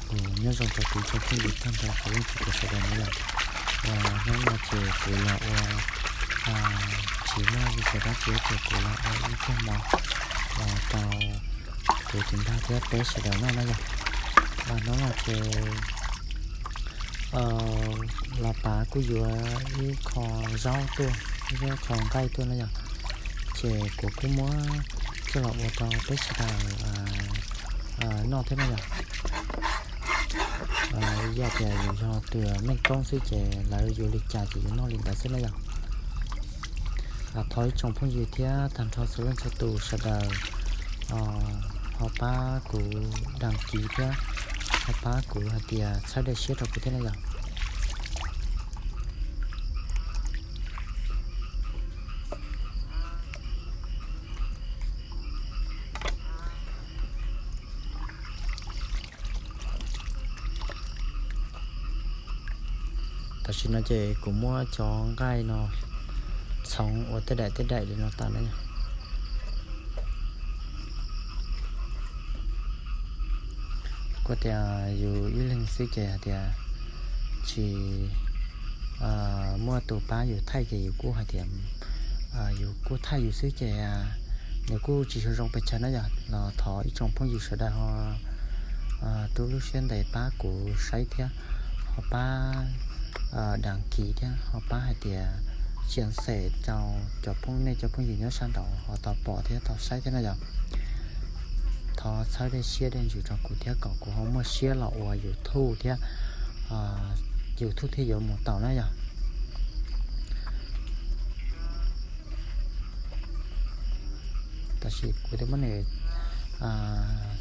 Kuv nyob zoo rau kuv cov phooj ywg tag nrho kuv leej txiv kuv sawv daws na yom. Hnub no ces kuv los ua, tsis muaj video dab tsi ces kuv los ua ib tug mov rau kuv tus ntag thiab peb sawv daws noj na yom. Hnub no ces los pav kuj yuav ib qho zaub tuaj, ib qho nqaij tuaj na yom. Ces kuv kuj muab coj los ua rau peb sawv daws noj thiab na yom. Yog tias yus yog tus meej koob xwb ces lawv yuav li cas ces yus noj li ntawd xwb na yom. Thov ib tsoom phooj ywg thiab tag nrho txhua leej txhua tus sawv daws ho pab kuv đăng ký thiab ho pab kuv hais tias txhawb daim siab rau kuv thiab na yom. Tam sim no ces kuv muab cov nqaij no txhoov ua tej daim tej daim li no tas na. Kuv tias yus ib leeg xwb ces hais tias tsis muaj tus pab yus thaij ces yus kuj hais tias yus kuj thaij yus xwb ces nws kuj tsis zoo zoo pes tsawg na yom. Los thov ib tsoom phooj ywg sawv daws ho rub lub siab ntev pab kuv saib thiab ho pab đăng ký thiab ho pab hais tias chia sẻ rau cov phooj, nej cov phooj ywg nyob sab nraud ho tau pom thiab tau saib thiab na yom. Thov txhawb daim siab daim ntsws rau kuv thiab kom kuv ho muaj siab los ua YouTube thiab YouTube thiaj yuav mus tau na yom. Tab sis kuv twb muab nws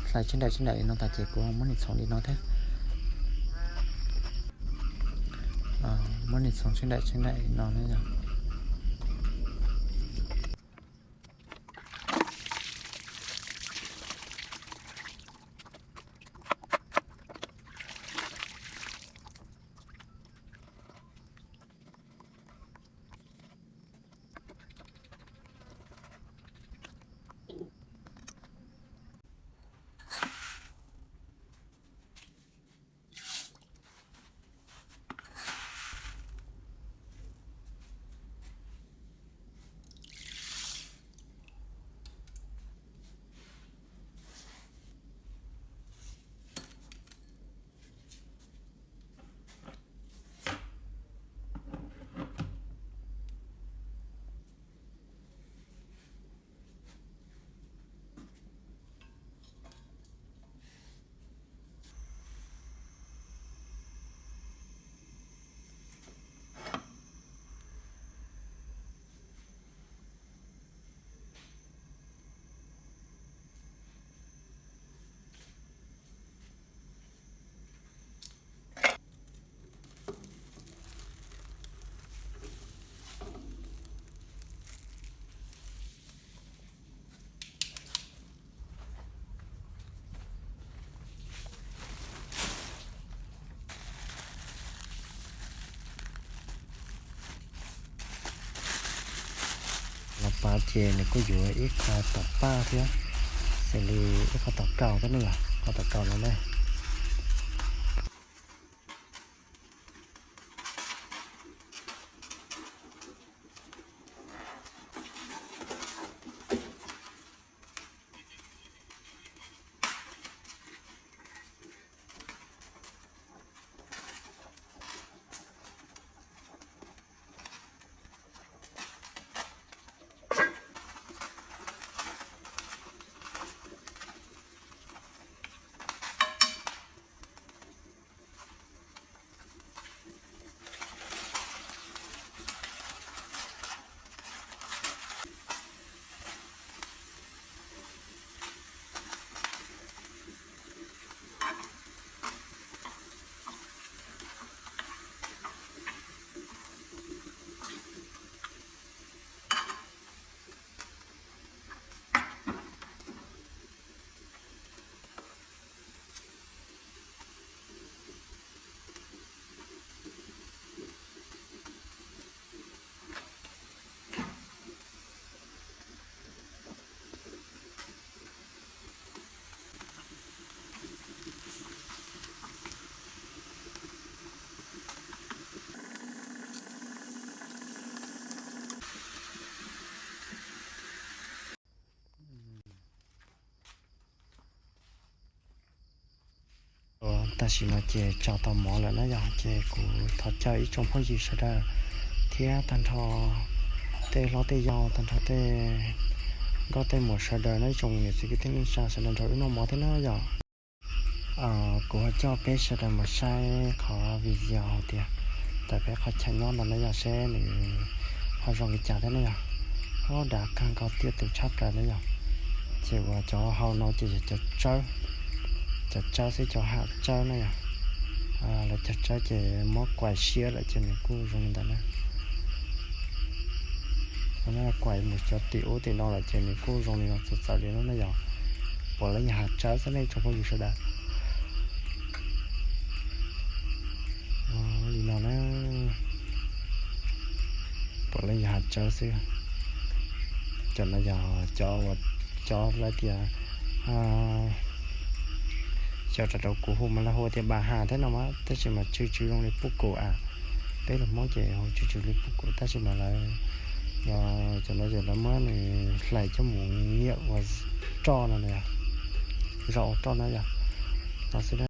hlais tsheej daim tsheej daim li no tas ces kuv muab nws txhoov li no thiab. Muab nws txhoov tsheej daim tsheej daim li no na yom. Los pav ces nws kuj yuav ib qho tom paj thiab, xws li ib qho tom kaus thiab ne yom, qho tom kaus no ne. Tam sim no ces tso tau mov lawm na yog, ces kuv thov caw ib tsoom phooj ywg sawv daws thiab tag nrho tej hlob tej yau, tag nrho tej nkauj tej muam sawv daws na, ib tsoom niam txiv kwv tij neej tsa sawv daws nrog wb noj mov thiab na yog. Kuv ho coj peb sawv daws mus saib qhov video hais tias ntawm peb qhov chaw nyob ntawd na yog, seb nws ho zoo li cas thiab na yog. Ub, dav kawg nkaus tiaj tus tshaj plaws na yog. Ces uas cov hau no ces yog cov tsawb, cov tsawb xwb, cov ham tsawb na yog. Lawv cov tsawb ces muab kuaim siab lawm ces nws kuj zoo li ntawd na. Kuaim mus cov tim ub tim no lawm ces nws kuj zoo li no txawv txawv li no na yog. Puav leej yog ham tsawb xwb nej tsoom phooj ywg sawv daws. Li no na, puav leej yog ham tsawb xwb. Cov no yog cov uas, cov lawv tias, cov raws rau kuv hu mas lawv hu tias npam ham thiab no mas tab sis mas tsw tsw zoo li puj kum a. Peb lus Hmoob ces hu tsw tsw li puj kum tab sis mas lawv, yog cov no ces lawv muab nws hlais coj mus nyiam ua roj no na yog, zom ua roj na yog, no xwb na.